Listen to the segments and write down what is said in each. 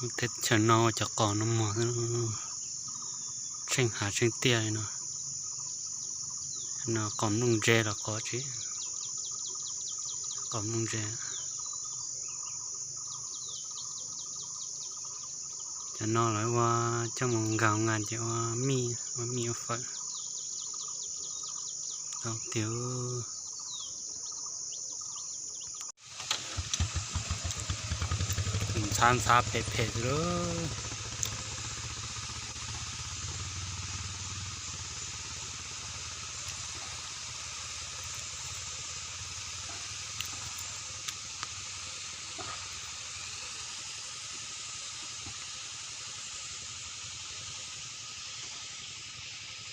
Teb chaws no ua cov qos no mog, tsheej hav tsheej tiaj li no. No qos nplooj ntse los qos tsi, qos nplooj ntse. Cov no lawv ua coj mus nkag ngas ces ua mij, ua mij ua fawm. Tau tiag. Ntxhab ntxhab phem phem xwb lauj.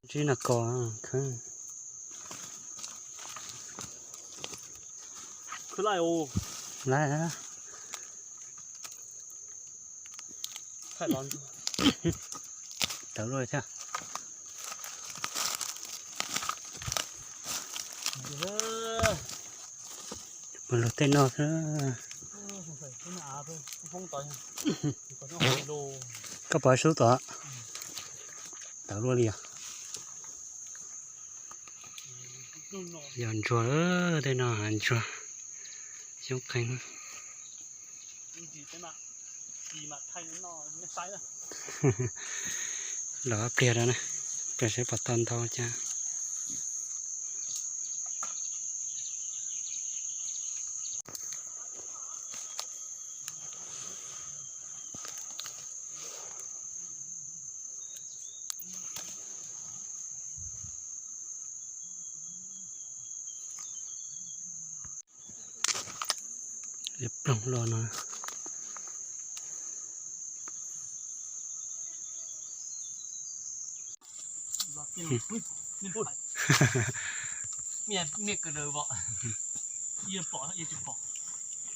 Ntsib no ko khwb. Khwb laij os. Laij. Tawv luaj thiab. Mus lug tej no xwb. Koj pov sub tod. Tawv luaj li os. Yog ntsuag, tej no ntsuag xyoob qeeg. Los pliag rau na, pliag seb puas tau ntau cas. Liab ploog los no.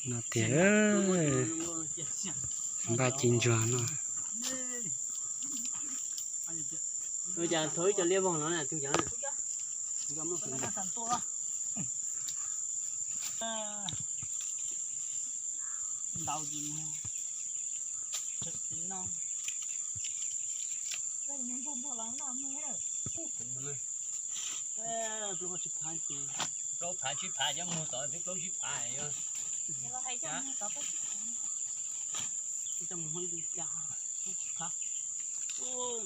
No tiag, npaj ci ntsuag no. Ua cas thaum ib co liab vog no na tus yawg na. Ntau ces mus tsis no. Plaub phav tsib phav cov muag tod twb plaub tsib phav yog. Coj mus muag ib tug cas plaub tsib phav.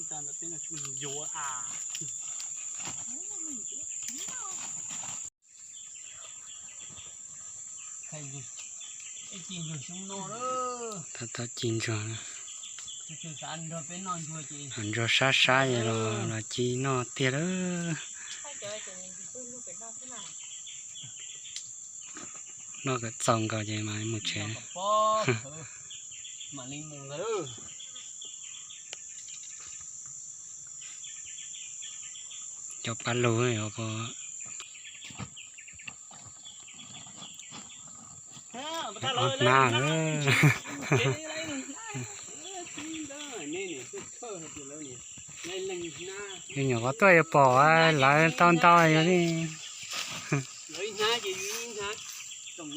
Ntawm peb no tsis mus yuav a. Tab tab ci ntsuag, ntsuag sab sab los los ci noj tiag lawm. Noj kom txaus nkaus ces mam mus tsev. Cov pab lug os. Hnab lawm. Yus nyuam qhuav tuaj yuav pom lawv tau ntau yus li. Tam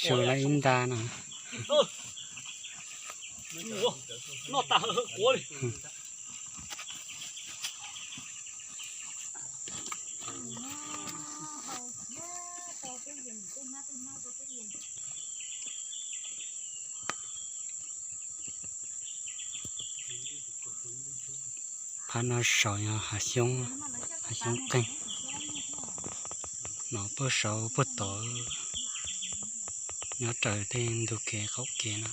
sim lawv ib nta no. Phab no saum yog hav xyoob, hav xyoob qeeg. No puag saud puag tod, nyob raws tej ntug kev qaum kev no.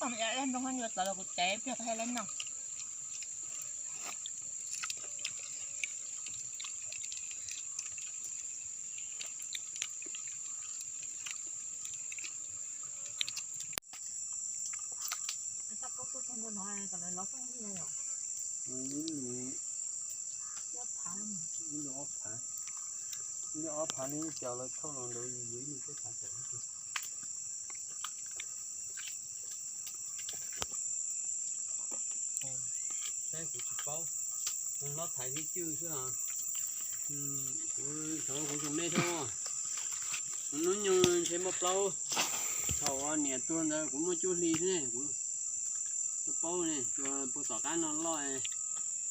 Tau ib nroo yuav tawv los kuv tsev pliag kuv thiaj li noj. Ob phav, ob phav ne, cov lawv thauj los ntawd yuav ib tug peb phav tawm. Saib kuv tsis paub, hlob thaiv thib cwj xwb os. Kuv thaum kuv tseem me thiab, kuv hnub nyoog ntshe muaj plaub, thaum niam tuag ntawd kuv muaj cuaj hli xwb ne, kuv tsis paub ne, tsuas puag tom qab no loj,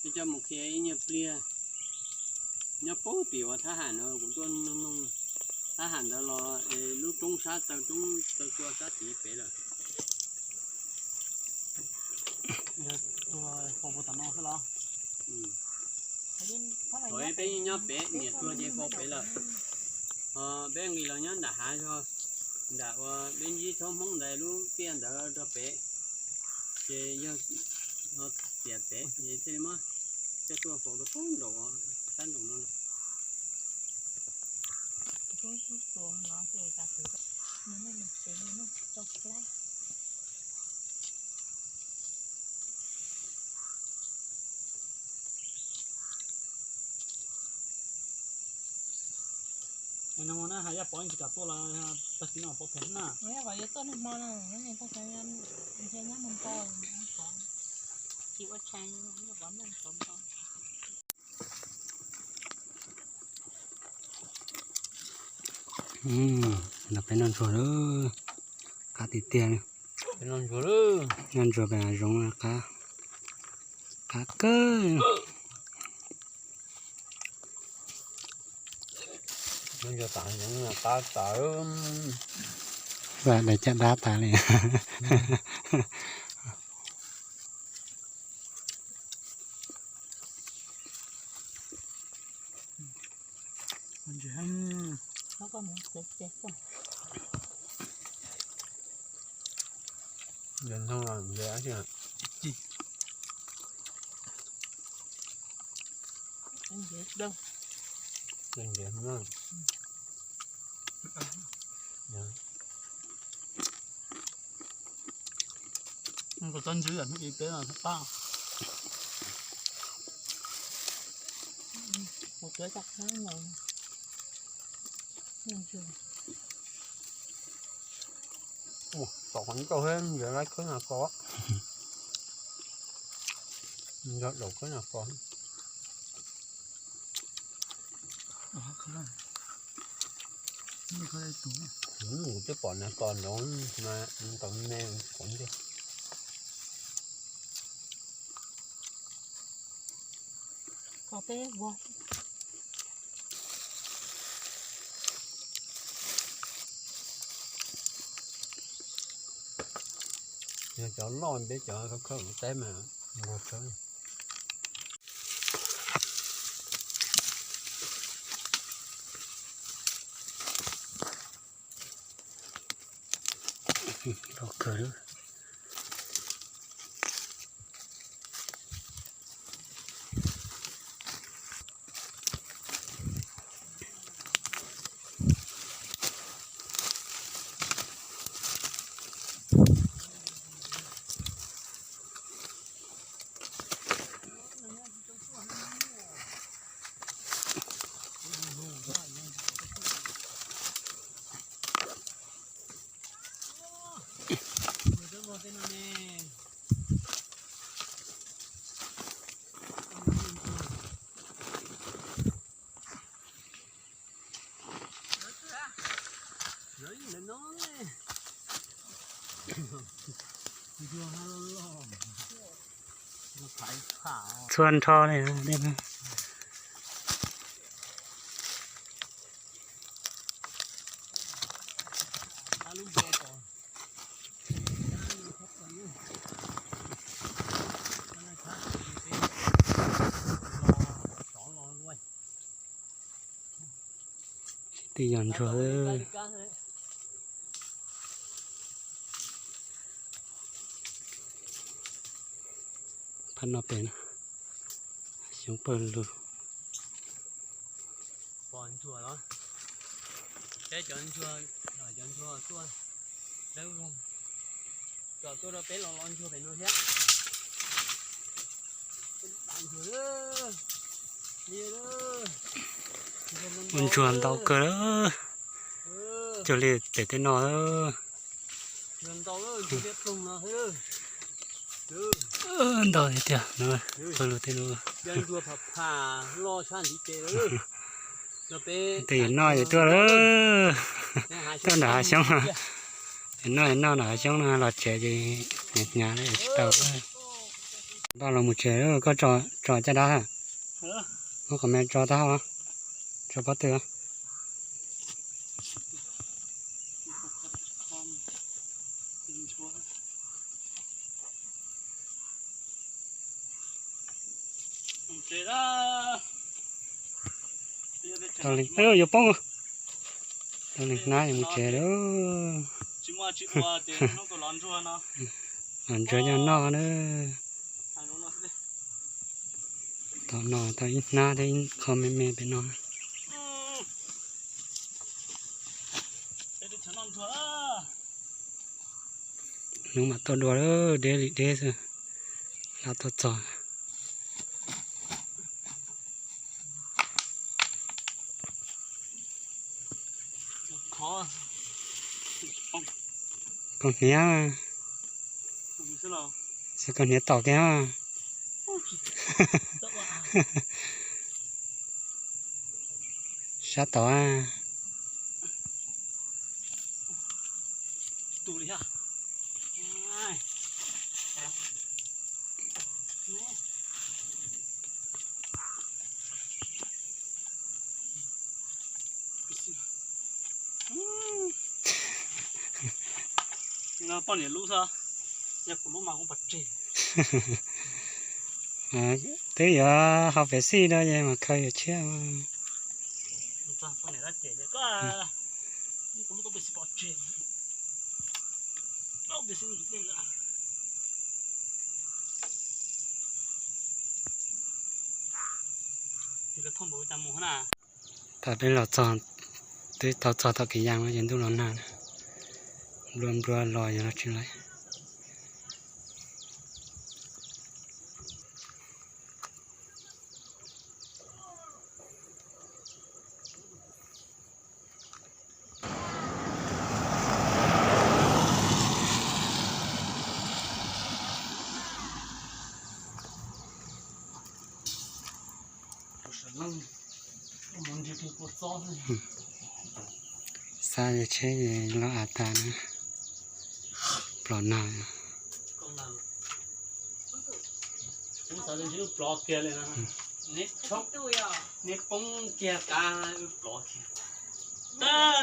peb coj mus qhia ib nyuag pliag. Nyob puag tim uas thab ham ntawd kuv tuaj noog, thab ham ntawd los lub roob sab taw, roob taw tua sab tid pem lawm. Thaum peb nyob pem niam tuag ces faus pem lawm. Peb nqis los nyob nram hav zog, nram uas peb ntsib tsob hmoob ntawd lub tiaj ntawd rau pem, ces yog tiam pem ces thiaj li muab coj tuaj faus rau pem nraum sab nraum no. No na, hais yaj pov tsis kam tuaj los tag kis no pov phem na. Yaj pov yuav tuaj nag hmo no, nws tag kis nyob mus npo, tsis ua tshais, yaj pov noj pov npo. Los peb noj ntsuag lawm, qab tiag tiag li. Noj ntsuag pem hav zoov qab, qab kawg. Daim caj dab tas li. Tsob ntsuag ib peb no thab pab. Tom qhov ncauj thiab, ntiav lab khawb no ko, nco daus khawb no ko. Kuv twb pom nas kos nrov mas tau me qhov ncauj. Yog cov loj peb cov khawb khawb ua teb mas nquag tshawb. Loj kawg. Txhua nrho li. Tij yog ntsuag. Qhov no pem no, xyoob pawg lug. Pom ntsuag los? Peb cov ntsuag, cov ntsuag tuaj, dawb vog, cov tuaj rau peb los los ntsuag pem no thiab. Ua ntsuag ntau kawg, cuag li pem tej no. Ntau tiag tiag, pawg lug tej no. Tej yam no yus tuaj lawm, tuaj nram hav xyoob, yam no yus noj nram hav xyoob no los tsev ces hnyav hnyav tsis tau. Npaj los mus tsev, koj tso caj dab, muab qhov me tso tag, tso pob tw. Yuav poob, hnab yuav mus tsev lawm. Los ntsuag coj noj na. Tom no tau ib hnab thiab ib qho me me pem no. Hnub mam tuaj dua lawm, deb li deb xwb, lam tuaj txog. Koj hniav, xav koj hniav tom kiag. Sab tod. Poj niam lub xwb, yog kuv lub mas kuv pov tseg. Twb yuav haus pem xij rau es mas khaws yuav tshiab. Thaum peb los txog, twb tau txog tom kev yas no ces ntuj los nag, nplua nplua los yog los tsis lawm. Xab tsheb los av tas na, plov nag. Neb poob kiag qab plov kiag.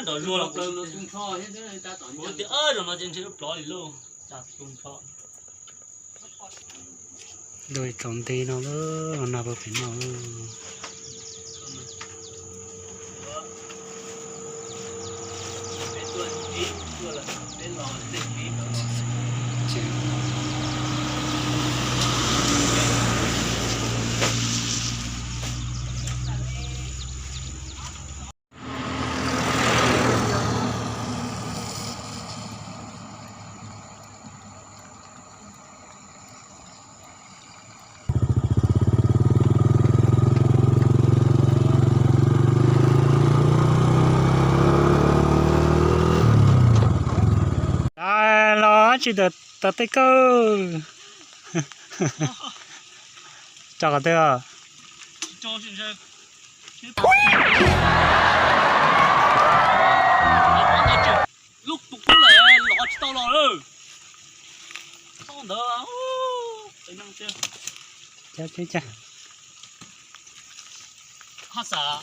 Nrov zuag los plaws no tu nrho thiab, tias zaum no ces ntshe lub plov li lauj, cas tu nrho. Dua tsaus nti no lawm, los nag puag pem no. Los tsis tawm tau tej kawg. Tso qhov twg? Lub tus kub lawm, los tsis tau los lawm. Txhob ntawd, haj xav,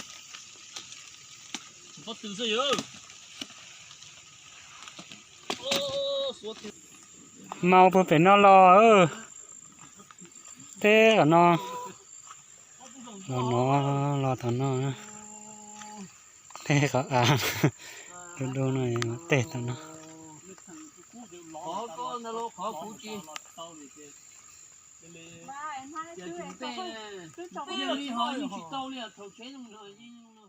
pob tw xwb yog. Mau puag pem no los, tej qhov no, los no, los tom no, tej qhov av dub dub no, tej tom no. Ces tus ntej, yeej li ho yeej tsis tau li, thaum tsev no yeej no.